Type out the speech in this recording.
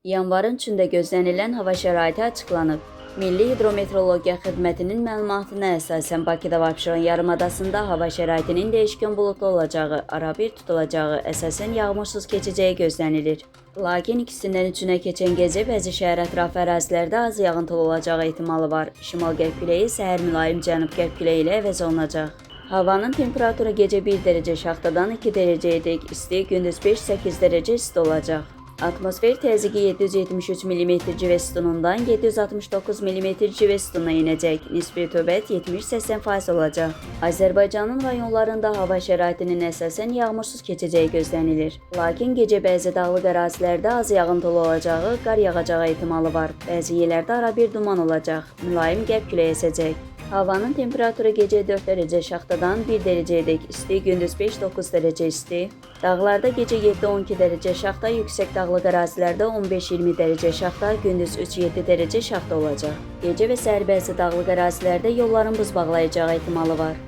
Yanvarın 3-də gözlənilən hava şəraiti açıqlanıb. Milli Hidrometeorologiya Xidmətinin məlumatına əsasən Bakıda və Abşeron yarımadasında hava şəraitinin dəyişkən buludlu olacağı, arabir tutulacağı, əsasən yağmursuz keçəcəyi gözlənilir. Lakin ikisindən üçünə keçən gecə bəzi şəhər ətrafı ərazilərdə az yağıntılı olacağı ehtimalı var. Şimal-qərb küləyi səhər mülayim cənub-qərb küləyi ilə əvəz olunacaq. Havanın temperaturu gecə 1 dərəcə şaxtadan 2 dərəcəyədək isti, gündüz 5-8 dərəcə isti olacaq. Atmosfer təzyiqi 773 mm civə sütunundan 769 mm civə sütununa enəcək. Nisbi rütubət 70-80% olacaq. Azərbaycanın rayonlarında hava şəraitinin əsasən yağmursuz keçəcəyi gözlənilir. Lakin gecə bəzi dağlıq ərazilərdə az yağıntılı olacağı, qar yağacağı ehtimalı var. Bəzi yerlərdə arabir duman olacaq. Mülayim qərb küləyi əsəcək. Havanın temperaturu gecə 4 dərəcə şaxtadan 1 dərəcəyədək isti, gündüz 5-9 dərəcə isti. Dağlarda gecə 7-12 dərəcə şaxta, yüksək dağlıq ərazilərdə 15-20 dərəcə şaxta, gündüz 3-7 dərəcə şaxta olacaq. Gecə və səhər bəzi dağlıq ərazilərdə yolların buz bağlayacağı ehtimalı var.